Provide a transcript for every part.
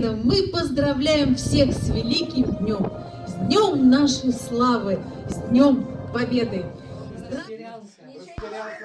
Мы поздравляем всех с великим днем, с днем нашей славы, с днем Победы!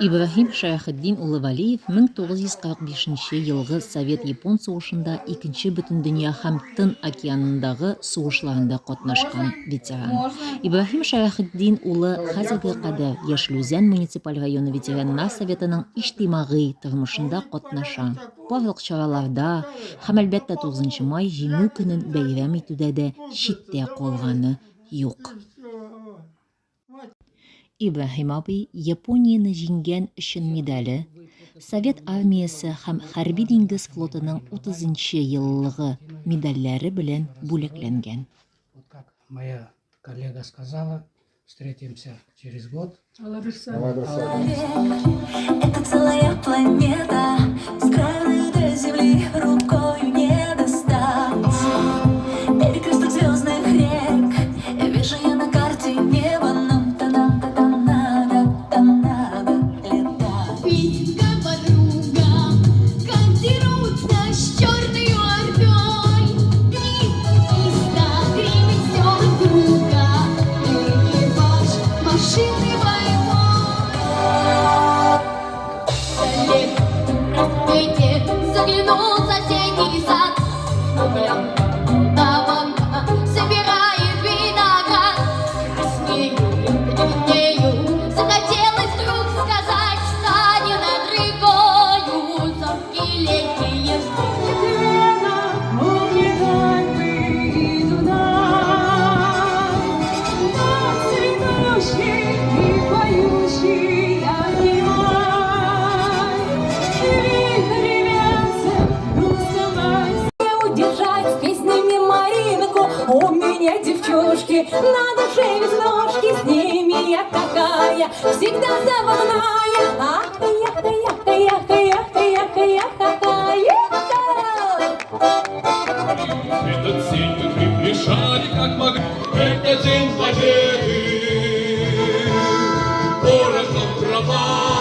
Ибраһим Шәрәхетдин улы Вәлиев 1945 нче елгы Совет-япон сугышында Икенче бөтендөнья һәм Тын океанындагы сугышларында катнашкан ветеран. Ибраһим Шәрәхетдин улы хәзерге кадәр Яшел Үзән муниципаль районы ветераннар советының иҗтимагый тормышында катнаша. Барлык чараларда һәм, әлбәттә, 9 май Җиңү көнен бәйрәм итүдә дә читтә калганы юк. Ибраһим абый Японияне җиңгән өчен медале, Совет Армиясе һәм Хәрби-диңгез флотының 30 нчы еллыгы медальләре белән бүләкләнгән. Вот как моя коллега сказала, встретимся через год. Это целая планета, с краю до земли рукою не достать. Перекресток звездных рек, вижу я на карте небо, нам-то, нам-то там надо, там надо летать. Петька подруга, как дерутся с черной ордой. Три, три веселых друга, экипаж машины боевой. В рассвете заглянул в соседний сад, углем даванка собирает виноград. Краснею, бледнею, захотелось вдруг сказать, стань над рекою, зоркие летние встречи. Удержать песнями Маринку. У меня девчушки на душе веснушки, с ними я такая, всегда заводная. Ах, я, я, я, я, я, я, я, Этот день мы приближали, как могли. Это день победы. Порохом кровавым.